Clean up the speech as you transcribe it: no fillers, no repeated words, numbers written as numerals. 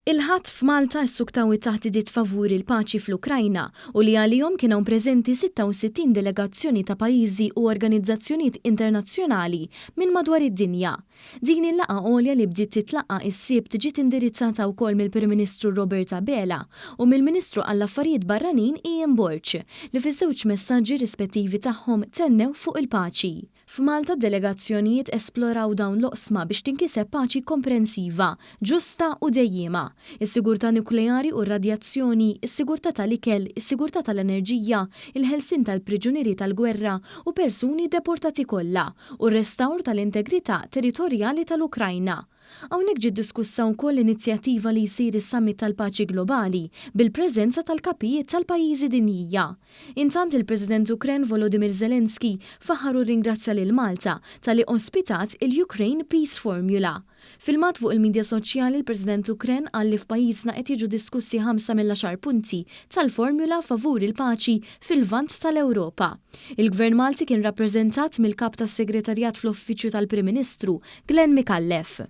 Il-Ħadd f'Malta ssuktaw it-taħdidiet favur il-paċi fl-Ukrajna u li għalihom kien hawn preżenti 66 delegazzjoni ta' pajjiżi u organizzazzjonijiet internazzjonali minn madwar id-dinja. Din il-laqgħa għolja li bdiet titlaqqa' s-Sibt ġiet indirizzata wkoll mill-Prim Ministru Robert Abela u mill-Ministru għall-Affarijiet Barranin Ian Borg li fiż-żewġ messaġġi rispettivi tagħhom tennew fuq il-paċi. F'Malta d-delegazzjonijiet esploraw dawn l-oqsma biex tinkiseb paċi komprensiva, ġusta u dejjiema, is-sigurtà nukleari u r-radjazzjoni, is-sigurtà tal-ikel, is-sigurtà tal-enerġija, il-ħelsien tal-priġunieri tal-gwerra u persuni deportati kollha, u r-restawr tal-integrità territorjali tal-Ukrajna. Hawnhekk ġiet diskussa wkoll l-inizjattiva li jsir is-Summit tal-Paċi Globali bil-preżenza tal-kapijiet tal-pajjiżi dinjija. Intant il-President Ukren Volodymyr Zelensky faħħar u rringrazzja lil Malta talli ospitat il-Ukraine Peace Formula. Filmat fuq il-midja soċjali l-President Ukren qal li f'pajjiżna qed jiġu diskussi ħamsa mill-għaxar punti tal-formula favur il-paċi fil-Lvant tal-Ewropa. Il-Gvern Malti kien rappreżentat mill-Kap tas-Segretarjat fl-Uffiċċju tal-Prim Ministru, Glenn Micallef.